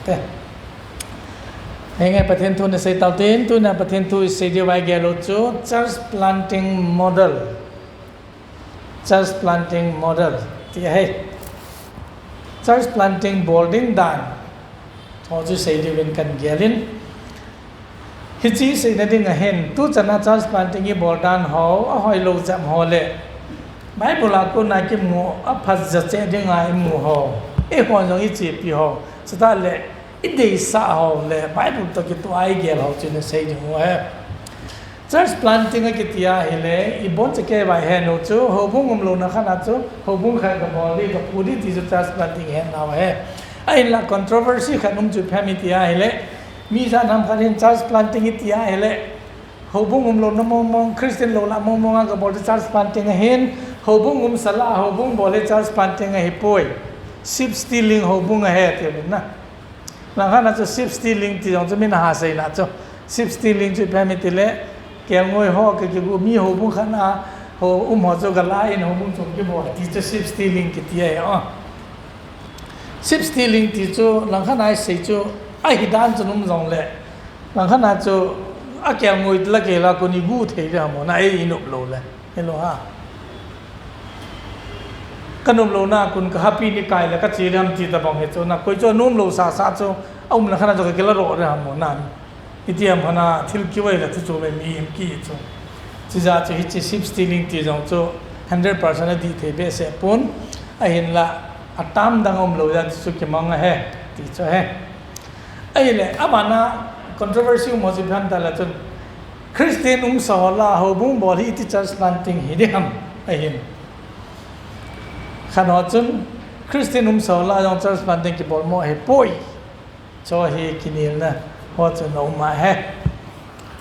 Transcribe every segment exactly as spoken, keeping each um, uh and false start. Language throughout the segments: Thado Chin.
Te. Henge Pathen thu nasei tau tin, tuna Pathen thu isei diu vai gel u chu church planting model. Church planting model. Ti ahi. Church planting bol ding dan. Ho chu sei diuvin kan gel in. Hiche seina ding ahin, tuchan a church planting ibol dan ho, ahoilou jep ho le Bible a kona kimu, aphat ja cheh dinga imu ho, eihon jong ichepi ho, chutah le ideisah ho le Bible toh kitoh a igel ho chu nasei ding u ahi. Church planting akiti ahile, ibonchauva ihet u chu, houbung umlouna khat a chu, houbung khat kabol ding, kaphu ding ti chu church planting ihet nau ahi. Ahinla controversy khat um chu ipi ham iti ahile, mi jat ham khat in church planting iti ahile, houbung umlouna mongmong, Christian lou lah mongmong a kabol chu church planting ahin, houbung umsa lah a houbung bol hi church planting ahipoi. Sheep stealing houbung ahi atiuvin na. Langkhat a chu sheep stealing ti jong chu min aha seina chu. Sheep stealing chu ipi ham itile, kelngoi ho ka kigu mi houbung khat a, ho um ho chu gala in houbung chung kibol ti chu sheep stealing kiti ahi o. Sheep stealing ti chu langkhat a isei chu ahi dan chu um jongle, langkhat a chu akelngoi la kei la kon igu thei le ham o na, ei inop lou le. Hello ha. Kanop louna kon kahapi ni kai le kache le ham ti tabang hi chu na, koi chu anom lou sasa chu, aumna khat a chu kakila ro le ham o na. Iti ham khat a thil kivai le thu chu me mi im ki chu. Chijeh chu hiche sheep stealing ti jong chu hundred percent adih thei behseh pon. Ahinla atam dang umlou jeh chu kimang ahi ti chu ahi. Ahile, abana controversy um ho chu ipi ham itile chun, Christian umsa ho lah a houbung bol hi iti church planting hi ding ham ahin. Khat ho chun, Christian umsa ho lah a jong church planting kibol mo ahipoi. Chu hi kinelna ho chu ana um ahi.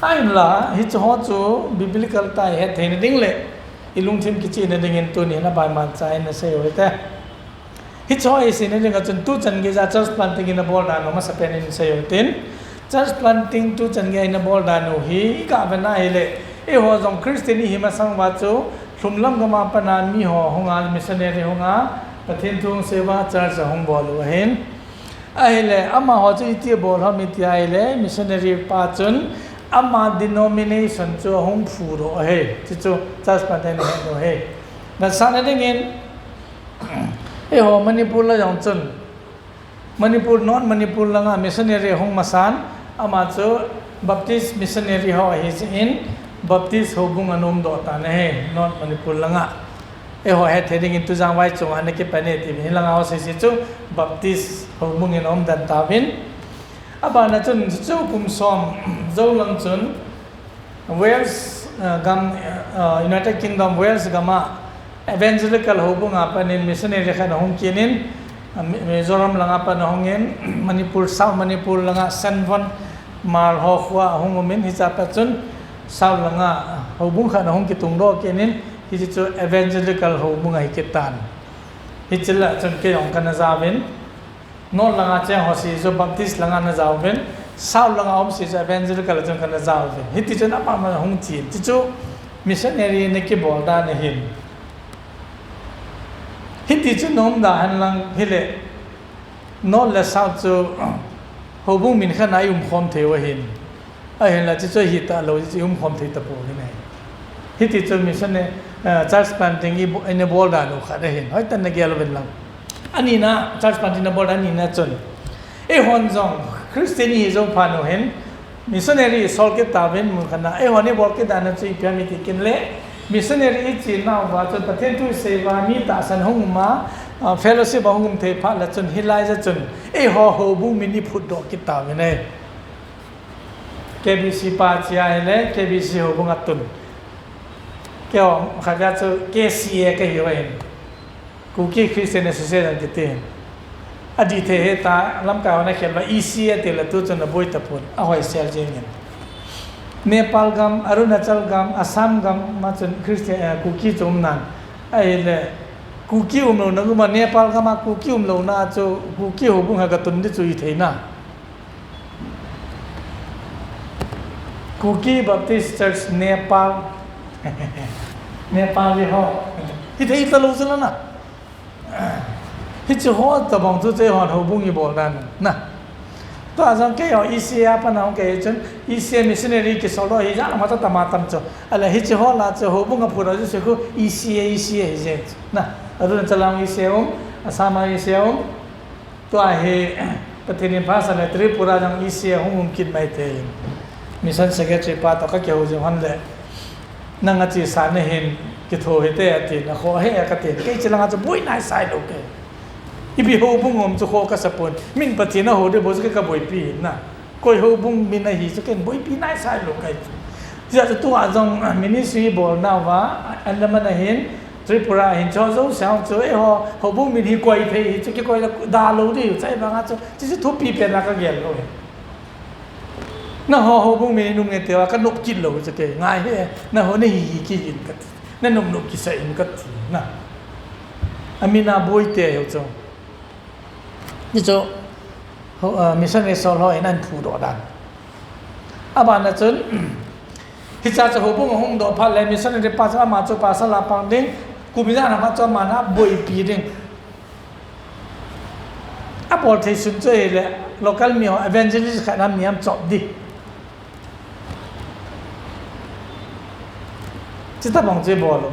Ahinla, hiche ho chu biblical tah a ihet theina ding le ilungthim kichehna dingin tuni hin abaiman cha in nasei u hite. Hiche ho iseina dinga chun tuchan geiya church planting ina bol dan u masapen in sei u hitin. Church planting tuchan geiya ina bol dan u hi iga vena ahile, eiho jong Christian ihi masang uva chu lhumlam gam a pat a miho hunga, missionary hunga, Pathen thu hung seiuva church ahung bol u ahin. Ahile, amaho chu iti abol ham iti ahile, missionary pa chun ama denomination chu ahung phudoh ahi. Chuchu church planting ahi. Nasatna dingin, eiho Manipur la jong chun, Manipur, North Manipur langa missionary ahung masan, ama chu Baptist missionary ho ahi jeh in, Baptist houbung ana umdoh tan ahi, North Manipur langa. Eiho hetthei dingin Tujang Vaichung a ana kipan e tiuvin, hilanga ho sese chu Baptist houbung in aumden tauvin. Abana chun chu kum som jou lang chun, Wales, uh, gam, uh, United Kingdom, Wales gam a evangelical houbung a pat in missionary khat ahung kit in, uh, Mi-, Mizoram langa pat ahung in, Manipur, South Manipur langa Senvon Hmar ho khoa ahung um in, hichea pat chun South langa houbung khat ahung kitungdoh kit in, hiche chu evangelical houbung ahi kit tan. Hiche lah chun kei jong kana jaovin, North langa cheng ho sese chu Baptist langa ana jaovin, South langa um sese chu evangelical a chun kana jaovin. Hiti chun amama ahung chen. Chuchu missionary ana kibol dan ahin. Hiti chun ana um dan hen lang hile, North le South chu houbung min khat a i umkhom thei u ahin. Ahinla, chuchu ahitah lou, chuchu i umkhom thei tapou ahi. Hiti chu mission, eh, church planting i bo-, ina bol dan u khat ahin. Hoitah in nagel uvin lang. Anina, church planting ina bol dan anina chun, eihon jong Christian ihi jou phat u hin, missionary isol kit tauvin mun khat a. Eihon ibol kit dan u chu ipi ham iti kit le, missionary iche nauva chun Pathen thu isei uva, mi tahsan hung um a, ah, fellowship a hung um thei phat le chun, hilai jeh chun, eiho houbung min iphutdoh kit tauvin ahi. K B C pa che ahile, K B C houbung atun. Keiho khatvei chu K C A kahiu ahin. Kuki Christian Association kiti. Adih thei hita, lamkai hon akhel uva E C A tile tuchun aboi tapon, ahoisel jeng in. Nepal gam, Arunachal gam, Assam gam a chun Christian, eh, Kuki chu um nan. Ahile, Kuki umlouna gam a, Nepal gam a Kuki umlouna chu, Kuki houbung khat katun ding chu hithei na. Kuki Baptist Church Nepal. Nepali ho. Hithei talou chu la na. Hiche ho tabang chu, chu eihon houbung ibol dan na. Tua jong keiho E C A a pat a hung kei chun, E C A missionary kisol ho hi jat ma ta tama tam chu. Ahile hiche ho lah chu houbung a phu ho chu khu E C A, E C A hi jeng chu. Na, Arunachal a E C A um, Assam a E C A um. Tua hi Pathen in pha sah le Tripura jong E C A hung um kit mai thei in. Mission secretary pa toh ka kihou jing hon le, nang a chesa na hin kitho hite ati, na kho he kati. Kei che langa chu boi nai sai lou kei. Ipi houbung um chu kho ka sa pon. Min Pathen a hou ding bou chu kei ka boipi na. Koi houbung min ahi chu ken boipi nai sai lou kei. Hijeh chun tua jong, ah, ministry bol nauva, Andaman a hin, Tripura a hin, chu jouse chu, eiho houbung min hi koi thei hi chu kikoi la da lou ding, chai banga chu, chu chu thupi pen a ka gel lou hi. Nangho houbung min nung nge te va ka nop kit lou chu kei, ngai he, nangho na hi hi kit in ka ti. Na nop nop kisa in ka ti, na. Amin a boi te ho chu. Ni chu, ho, ah, missionary sol ho in ahin phudoh dan. Abana chun, hiche chu houbung a hung doh phat le missionary pa chu ama chu pasal a pang ding, kum ijat ham chu ama na boipi ding. Abol thei sun chu ahile, local mi ho evangelist khat ham ni ham chop ding. Chuti bang chu bol lou.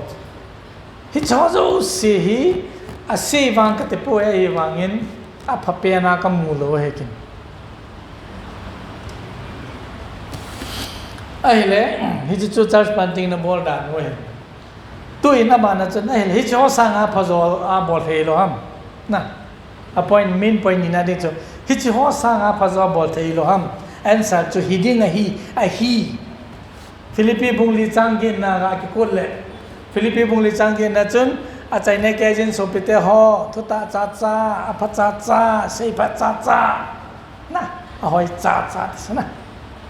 Hiche jouse hi asei vang ka ti poi, ahivangin apha pen a ka mu lou ahi kin. Ahile, hiche chu church planting na bol dan u ahi. Tuin abana chun ahile, hiche ho sanga phajo a bol thei lou ham. Na, a point, main point ni na ding chu. Hiche ho sanga phajo a bol thei lou ham. Answer chu hi ding ahi, ahi. Philippi bung li chang get na ga kikoi le. Philippi bung li chang get na chun, achaina kei jin sopite ho, thutah cha cha, apha cha cha, seiphat cha cha. Na, ahoi cha cha, ti chu na.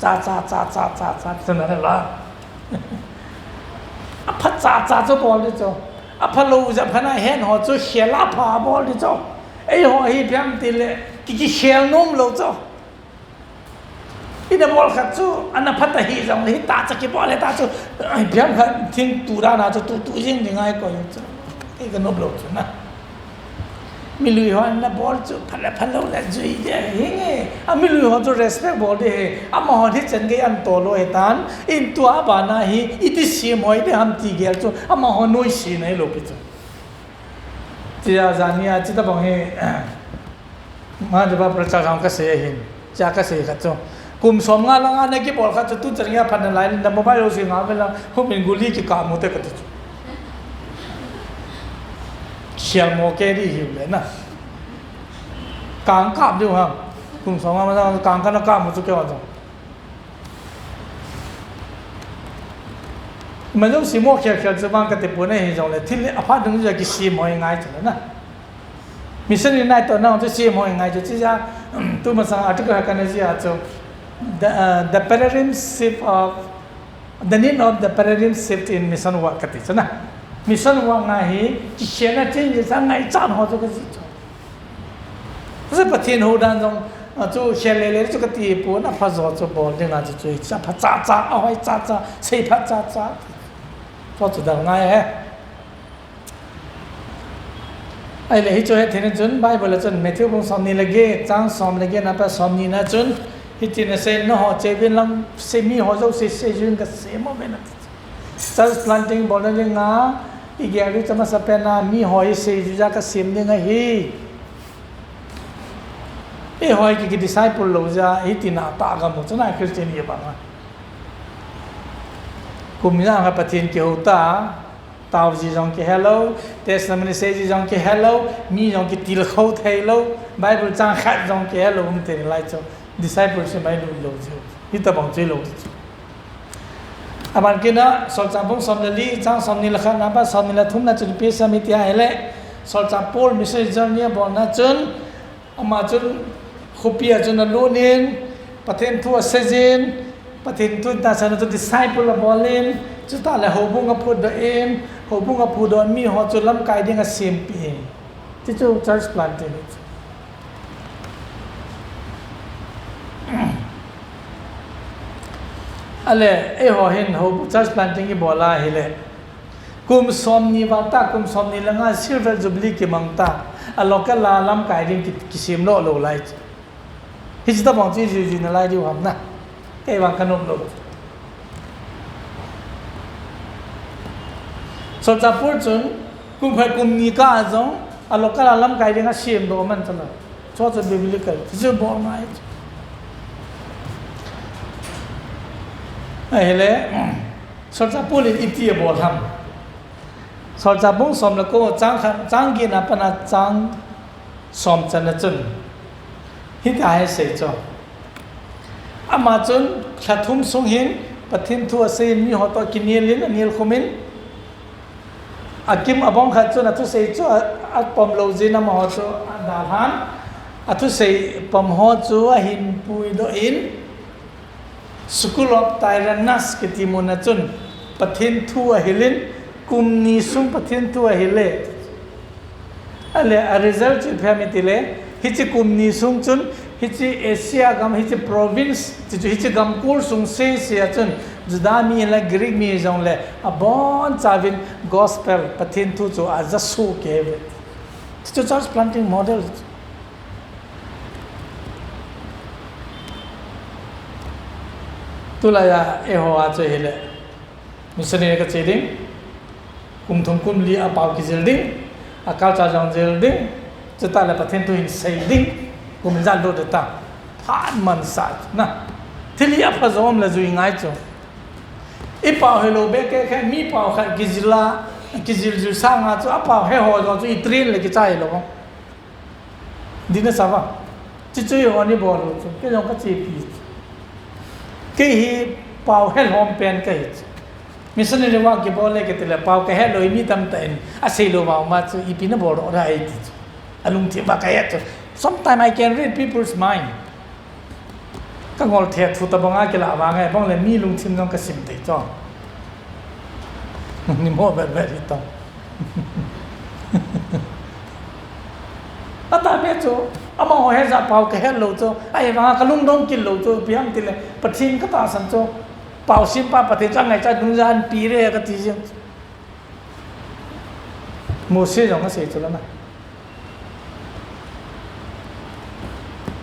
Cha cha, cha cha, cha cha, ti chu na la. Apha cha cha chu bol ding chu. Apha lou jeh phat na hen ho chu khel a pha bol ding chu. Eiho hi ipi ham ti le, ki, kikhel nom lou chu. Ina bol khat chu, ana phat ahi jong le, hita cha kibol le ta chu, ai, ipi ham khat thing tu dan a chu, tu, tu jing ding ngai koi chu. Kei ka nop lou chu na. Milui ho ana bol chu, phat le phat lou le jui ding ahi nge. A milui ho chu respect bol ding ahi. Amaho hi chan gei an to lou ahi tan. In tua bana hi, iti sim hoi ding ham ti gel chu, amaho noise na hi lou pi chu. Tia jani a, chuti bang hi, Mahadeva Prachar Sangh ka sei ahin, cha ka sei khat chu. Kum som nga langa na kibol khat chu, tu chan gei a phat nalai, na mobile ho si nga vela, hum in guli kikap mo te ka ti chu. Sial mo ke di hi le na. Kang kap diu ham. Kum som nga ma kang ka na kap mo chu kei va chu. Ima jouse mo khel khel chu vang ka ti pon ahi jong le, thil aphat dung jeh a kisem hoi ngai chu le na. Mission in nai to na chu sem hoi ngai chu, chu jeh a, tu masang article khat ka na jih a chu, the, uh, the paradigm shift of, the need of the paradigm shift in mission work ka ti chu na. Mission work a hi, kikhelna change sa ngai chan ho chu ka jih chu. Chu Pathen hou dan jong, a, chu khel le le chu ka ti pon, apha jo chu bol ding a chu, chu hi cha pha cha cha, ahoi cha cha, seiphat cha cha. Chu chu dal ngai he. Ahile hichu hethem in chun Bible a chun Matthew bung som ni le get, chang som le get na pat som ni na chun, hitin asei, nangho cheuvin lang, sei mi ho jouse seijui in kasem uve na. Church planting bolna dinga, igel diu chu amasapen a, miho hi seijui a kasem ding ahi. Eiho hi ki, ki disciple lou jeh a, hitin atah kamu chu na Christian hi bang a. Kum ijat a Pathen kihou ta, taoji jong kihelou, testimony seiji jong kihelou, mi jong kitilkhou theilou, Bible chang khat jong kihelou, um teni lai chu, discipleship mai lut lou chu. Hitabang chu hilou chu. Aban kit na, Solchah bung som le li, chang som ni le khat na pat som ni le thum na chun ipi asei em iti ahile, Solchah Paul mission journey abolna chun, ama chun khopi a chun alut in, Pathen thu aseijin, Pathen thu tahsan a chun disciple abol in, chutah le houbung aphudoh in, houbung aphudoh in miho chu lamkai ding asempeh in. Chuchu church planting. Ahile, eiho hin hou church planting ibol a ahile, kum som ni val ta, kum som ni le nga silver jubilee kimang ta, a local a lamkai ding ki, kisem lou lou lai chu. Hiche tobang chu ijiu jiu nalai diu ham na. Kei vang kanom lou. Solchah Paul chun kum khat kum ni kah a jong a local a lamkai ding a semdoh man chula. Chu chu biblical. Chu chu bol ngai. Ahile, Solchah Paul in iti abol ham. Solchah bung som le ko chang khat, chang get na pat a chang som chan a chun. Hitia hi asei chu. Ama chun lha thum sung hin Pathen thu asei in miho toh kinel in anel khum in. Akim abang khat chun athusei chu a, apom lou jeh in amaho chu adalhan. Athusei pom ho chu ahin puidoh in. School of Tyrannus kiti mun a chun Pathen thu ahil in, kum ni sung Pathen thu ahil e. Ahile, a result chu ipi ham itile, hiche kum ni sung chun, hiche Asia gam, hiche province, chu chu hiche gamkol sung sese a chun, Juda mi le Greek mi jong le, abonchauvin gospel, Pathen thu chu aja sohkei uve. Chu chu church planting model. Tulai a eiho a chu hile missionary kache ding, kum thum kum li a pao kijil ding, a culture jong jil ding, chutah le Pathen thu hin sei ding, kum ijat lut ding ta, phat mansah na. Thil hi apha jo um le jui ngai chu. I pao helou be kei khat mi pao khat kijil a, kijil jil sanga chu a pao he ho jong chu i train le kichai lou. Dina sava. Chuchu eiho ni bol u chu. Kei jong kachepi. Kei hi pao he lhom pen kahi chu. Missionary work kibol le kiti le pao kahe lou mi tamtah in asei lou ma ma chu ipi na bol lou ding ahi ti chu. Alungthim a kahe chu. Sometimes I can read people's mind. Kangol the thu tabang a kila vang e, bang le mi lungthim jong kasim thei chu. Ni mo ber ber hi tong. Atah be chu, amaho he jat pao kahet lou chu, ahivanga kalungdong kit lou chu, ipi ham itile, Pathen katahsan chu, pao simpa Pathen chu angaichat nung jat anpi re kati jeng. Mose jong asei chu la na.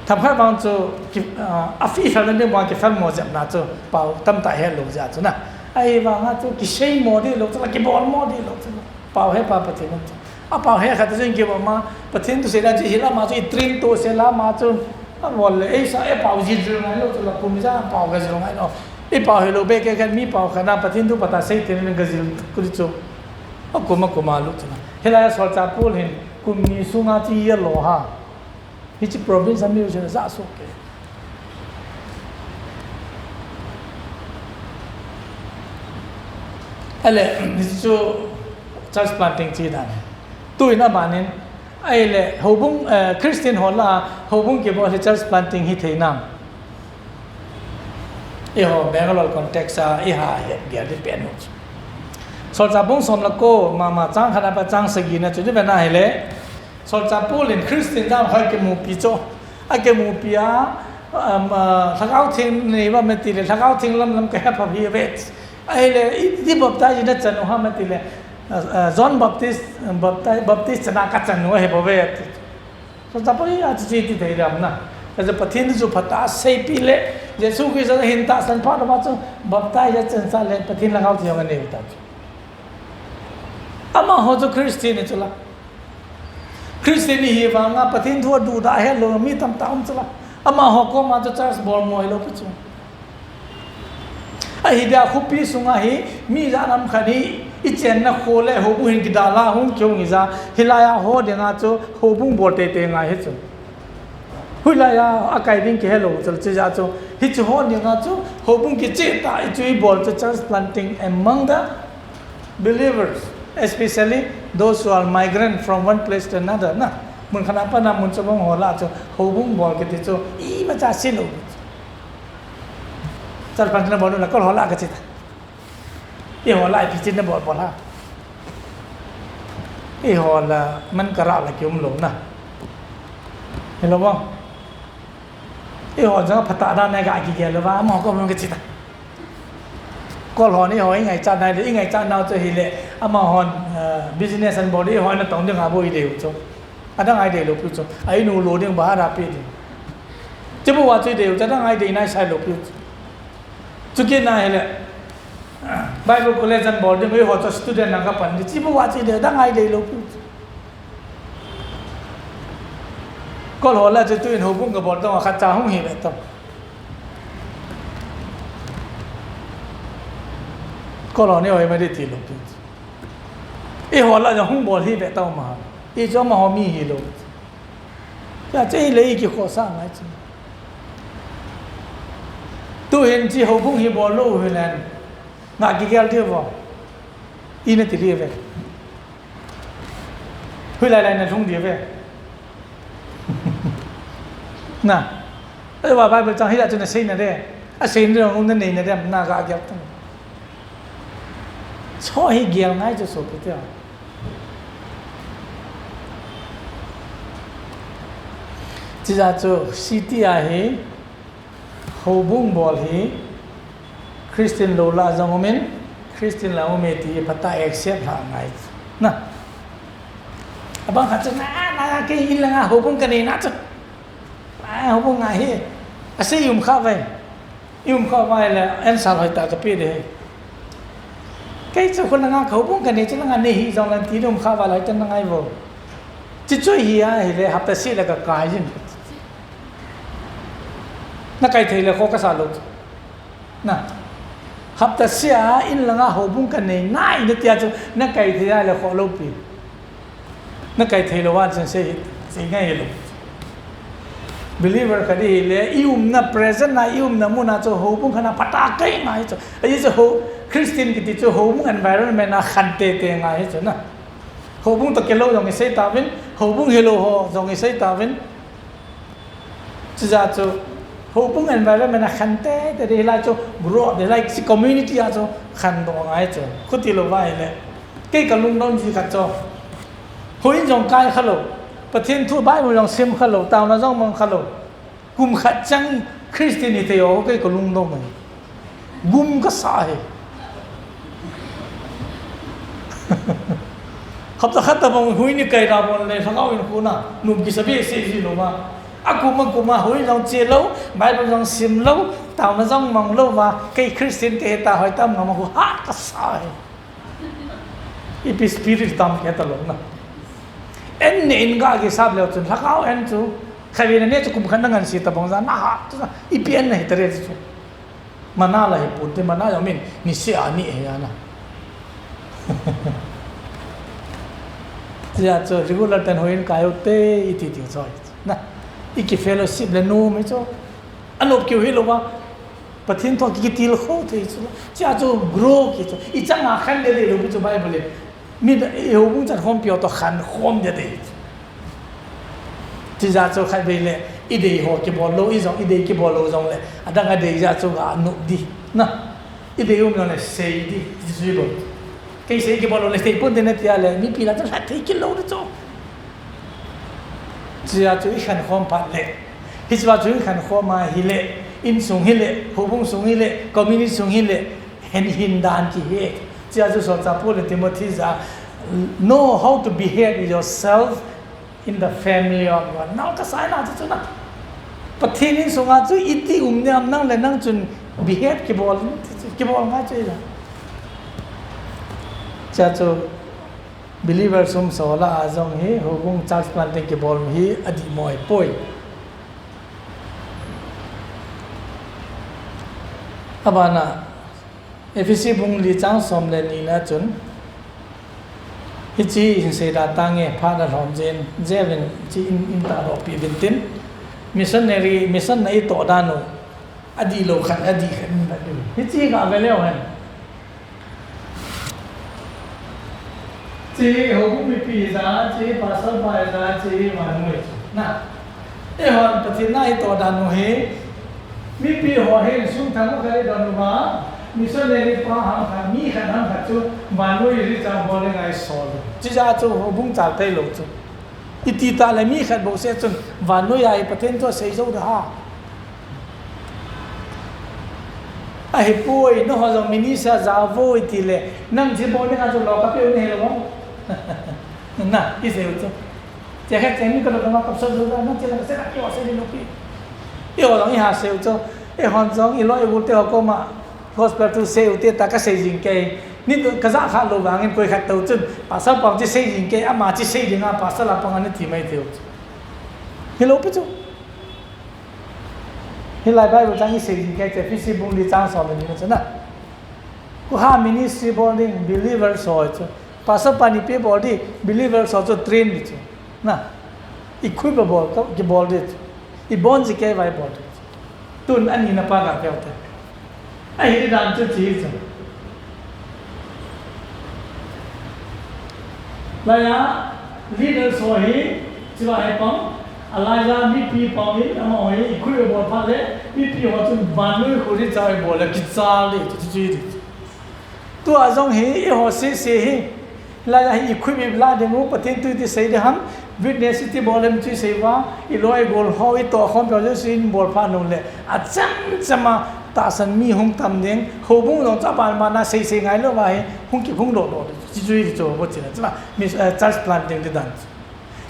Themkhat vang chu, ki, ah, afi fel na ding vang kifel mo jep na chu, pao tamtah het lou jeh chu na. Ahivanga chu, kisei mo ding lou chu la, kibol mo ding lou chu la. Pao he pa Pathen um chu. A pao he khat chu kibol ma, Pathen thusei dan chu hi la ma chu, i train to se la ma chu. Abol le, eisa, e pao jil jil ngai lou chu la, kum ijat pao ga jil ngai lou. I pao helou be kei khat mi pao khat na, Pathen thu phatah sei thei in ga jil kuli chu. Akum akum a lut chu na. Hilai a solchah Paul hin, kum ni sunga chu i lo ha. Hiche province a mi u chun ajah soh kei. Ahile, hichu church planting chi dan. Tuin abanin, ahile, houbung, eh, Christian ho lah a, houbung kibol hi church planting hithei nam. Eiho, Bangalore context a, eiha, he, gel ding pen u chu. Solchah bung som le ko, mama, chang khat a pat chang sagi na chu, ni ve na hile. Solchah Paul in Christian jat khat akimupi chu, akimupi a, um, uh, Lhagao Theng nei uvam itile, Lhagao Theng lamlam kahe pha hi ve. Ahile, i, i baptize na chan u ham itile, uh, uh, John Baptist, Baptist, Baptist chan a kachan u ahi bou ve. Solchah Paul in achuti ti thei dam na. Kaja Pathen chu phatah a seipi le, Jesu Christa hin tahsan phat uva chu, baptize chan sa le, Pathen Lhagao Theng anei u ta chu. Amaho chu Christian chu la. Christian ihi vanga Pathen thu aduhdah het lou mi tamtah um chu la. Amaho koma chu church bol mo hilou pi chu. Ahi dia khopi sunga hi mi jat nam khat hi i chenna kho le houbung hin kidalha hung kihung ija. Hilai a ho dinga chu houbung bol teitei ngai hi chu. Hoilai a, akai ding kihe lou chu la chu jeh chu. Hichu ho dinga chu houbung kicheh tah i chu i bol chu church planting among the believers, especially those who are migrant from one place to another, na. Mun khat a pat a mun chobang ho lah a chu, houbung bol kiti chu, imacha sei lou. Church planting nabol u la, kol ho lah a kache ta. Eiho lah a ipi chin nabol bol ha. Eiho lah, man karah la kium lou na. Hilou mo? Eiho jong phatah dan a ga kigel lou va, amaho kom lou kache ta. Kol hon eiho ingaichat nai le, ingaichat nau chu hile, amahon, eh, business anabol le, eiho natong ding a boi dei u chu. Adang a idei lou pi chu. A inu lo ding, bahar a pe ding. Chibu wa chu deu, cha dang ai dei nai sai lou piu. Chu kit na hile, Bible college an bol ding, eiho chu student na ka pan di. Chibu wa chu deu, dang ai dei lou piu. Kol ho la chu tuin houbung ka bol tong, khat cha hung hi ve tong. Kol ho ne hoi ma di ti lou piu. Eiho la jong hung bol hi ve tong ma. I chu amaho mi hi lou. Cha che le i kikhohsah ngai chu. Tuhin chi houbung hi bol lou hilen, nga kigel diu vo. I na ti diu ve. Hoilai lai na lhung diu ve. Na. Ei va Bible chang hi la chu na sei na de. A sei na de, na nei na de, na ga gel tong. Chu hi gel ngai chu sopi te. Chija chu city a hi, houbung bol hi, Christian lou la jong umin, Christian la um e ti phatah a accept lha ngai. Na. Abang khat chu na, na, kei in langa houbung ka nei na chu. A, houbung ngai hi. Asei um kha vai. I um kha vai le, answer hoi tah ka pe de. Kei chu khun langa ka houbung ka nei chu langa nei hi jong lan ti um kha vai lai tan na ngai vo. Chi chu hi a, hile hapta seh le ka kai jin. Na kai thei le kho ka sa lou. Na. Hapta seh a in langa houbung ka nei nai na tia chu na kai thei a le kho lou pi. Na kai thei lou a chun sei, sei ngai lou. Believer khat i hi le, i umna present na, i umna mun a chu houbung khat na phatah a kai ngai chu. Ahi chu ho, Christian kiti chu houbung environment a khan tei tei ngai chu na. Houbung toh kilou jong i sei tauvin, houbung hilou ho jong i sei tauvin. Chija chu, houbung environment a khan tei tei di hilai chu, grow di hilai si community a chu, khan doh ngai chu. Khuti lou va hile. Kei ka lungdong ji khat chu. Houin jong kai kha lou. Pathen thu Bible jong sim kha lou, taona jong mang kha lou. Kum khat chang Christian hi thei ho kei ka lungdong ngai. Gum ka sa hi. Hapta khat tabang houin i kai da bon le, lhagao in khu na, num kisa be se ji lou ma. A kum a kum a houin jong che lou, Bible jong sim lou, taona jong mang lou va, kei Christian kei ta hoi tam ngam a khu hat ka sa hi. Ipi spirit tam kei ta lou na. En ne in ga ki sap leu chun, lhagao en chu, khatvei na ne chu kum khat na ngan si tabang ja, na ha, chu na, ipi en na hi ta re chu. Mana la hi pun te, mana jong min, niseh a ni he a na. Tia chu regular ten houin kai u te i ti ti chu. Na, i ki fellowship le nom hi chu. Anop kiu hi lou va. Pathen thu ki, kitilkhou thei chu. Tia chu grow ki chu. I chang a khan le le lou ki chu Bible le. Mi, i houbung chan khompi ho toh khan khom dia dei. Chija chu khatvei le, i dei ho kibol lou, i jong, i dei kibol lou jong le, adang a dei jeh chu ga nop di. Na, i dei um jong le sei di, ti chu i bol. Kei sei kibol lou le sei pon te na tia le, mipi la chu lhat thei kit lou di chu. Chija chu i khan khom phat le. Hichea chu i khan khom a hile, insung hile, houbung sung hile, community sung hile, Hin, hin dan kihe. Chea chu solchah Paul in Timothy ja, know how to behave yourself in the family of God. Nang ka sai na chu chu na. Pathen insunga chu iti um niam nang le nang chun behave kibol, kibol ngai chu ila. Chea chu believer sum sola a jong hi, houbung church planting kibol hi adih mo ahi poi. Abana, Ephesi bung li chang som le ni na chun, hiche hin seida tange, phat alhom jeng, jeh uvin hiche in, in tahdoh peh uvin tin, missionary, mission na itoh dan u, adih lou khat, adih khat in vet diu. Hiche ga ve leu hen. Hiche houbung mipi ja, hiche pastor pa ja, hiche vannoi chu. Na. Eihon Pathen na itoh dan u hi, mipi ho hin sum thang u khat i don uva, missionary pa ham khat, mi khat ham khat chu, vannoi ri cha bol le ngai sol. Chija chu houbung chal thei lou chu. Iti tah le mi khat bou seh chun, vannoi a hi Pathen thu asei jou da ha. Ahipoi, nangho jong minister ja vo iti le, nang chi bol dinga chu lo ka pe u nahi lou. Na, i sei u chu. Che khat che mi ka lo ma ka sa lo na, che la ka se na ki wa se ni lo pi. Eiho jong iha sei u chu, eihon jong iloi igol te ho koma gospel thu sei u te ta kasei jing kei. Ni tu kaja kha lou vangin koi khat tou chun, Pastor Pang chu sei jing kei, ama chu sei dinga Pastor Lapang ana ti mai thei u chu. Hilou pi chu. Hilai Bible chang isei jing kei chu, Ephesi bung li chang som le ni na chu na. Koi ham ministry bol ding, believers ho chu. Pastor pan ipi bol ding, believers ho chu train ding chu. Na. Equip bol, kibol ding chu. Ibon ji kei vai bol ding chu. Tun ani na pa ga pe u te. Ahi dan chu chi chu. Laiya, leaders ho hi, chiva hi pang, alaiya mipi pang in, amaho hi, equip bol phat le, mipi ho chun vannoi khu ding cha bol le, kichal ding, chu, chu, chu, chu. Tua jong hi, eiho sese hi, laiya hi equip la ding u, Pathen thu iti sei ding ham, witness iti bol em chu sei uva, iloi igol ho, itoh khom peh ho jouse in bol phat nung le, acham chama, tahsan mi hung tam ding, houbung jong chu aban ban a sei sei ngai lou va hi, hung kiphung doh doh, chu, chu, chu, chu, bo china, chuna, mi, eh, church planting ti dan.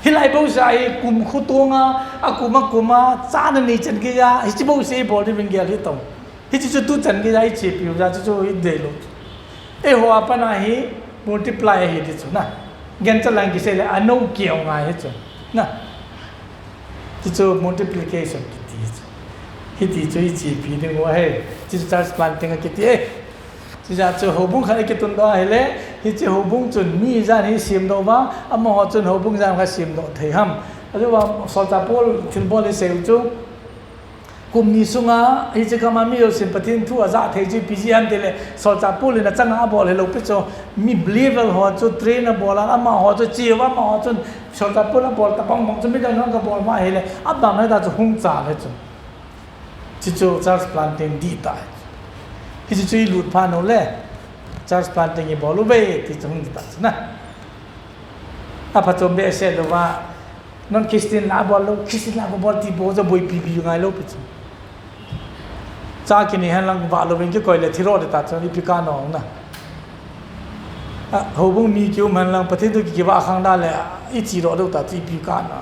Hilai bouseh hi kum khu tonga, akum akum a, chana nei chan geija, hiche bouseh bol ding vin gel hi tong. Hiche chu tu chan geija, hiche piu ja, chu chu hi dei lou. Eiho a pat a hi multiply hi ti chu na. Gancha lang kisei le, anou keu ngai hi chu. Na. Ti chu multiplication kiti chu. Hiti chu hiche pi ding u ahi. Ti chu church planting akiti e. Chijeh chu houbung khat akitun doh ahile, hiche houbung chun mi ijat hi sem doh uva, amaho chun houbung ijat khat sem doh thei ham. Achuva solchah Paul thilbol isei u chu, kum ni sunga, hiche kama mi jousen Pathen thu ajah thei chu ipi jeh ham tile, solchah Paul in achanga abol hilou pi chu, mi believer ho chu train abol a, amaho chu che uva, amaho chun solchah Paul abol tabang bang chu midang jong kabol uva ahile, abang hita chu hung chal hi chu. Chuchu church planting dih tah. Hichu chu ilut phat u le, church planting ibol uve, ti chu hung dih tah chu na. Aphatchom behseh louva, non Christian la bol lou, Christian la bol ti bol chu boipi pi ngai lou pi chu. Cha kinei henlang vah louvin kikoi le thi ro ding tah chu ipi kanong na. A, houbung mi kium henlang, Pathen thu ki, kivah khang da le, ichi ro ding tah chu ipi kana.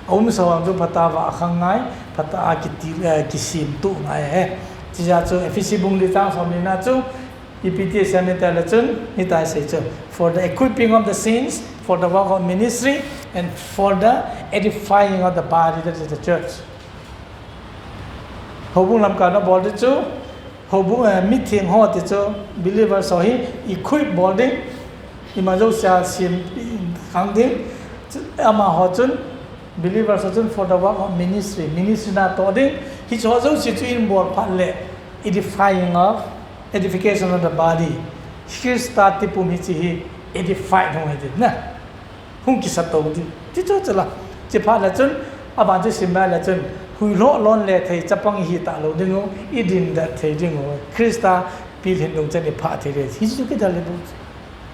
Aum sao ang chu phatah a vah khang ngai, phatah a kiti, eh, kisim tu ngai he. Chijeh chu Ephesi bung li chang som ni na chu, ipi ti asei em itile chun, hitia asei chu, for the equipping of the saints, for the work of ministry, and for the edifying of the body, that is the church. Houbung lamkai na bol ding chu, houbung, eh, mitheng ho ti chu, believers ho hi equip bol ding, ima jousea sem khang ding, amaho chun, believers ho chun for the work of ministry, ministry natoh ding, hiche ho jouse chu ibol phat le, edifying of, edification of the body, Christa tipum hiche hi edified hung hi ding na. Hung kisa tou ding. Ti chu chu la. Chuphat le chun, aban chu sim le chun, huilhoh lon le thei chapang ihi talou ding u, idin det thei ding u. Christa pilhin nung chan iphah thei le. Hichu kidel le bu.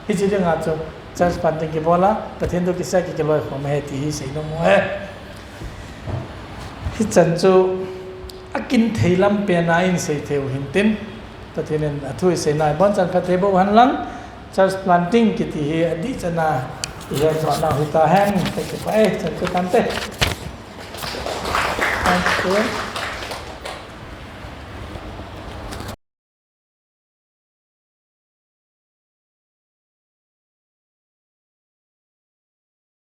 Hiche dinga chu, church planting kibol a, Pathen thu kisei a ki, kiloi khom ahi ti hi seinom u ahi. Hichan chu, akin thei lam pen a in sei thei u hintin, Pathen in athu isei na, abonchan phatthei boh u henlang, church planting kiti hi adih chan a ihet doh nau hita hen, kakipah e, chan chu tante. Thank you.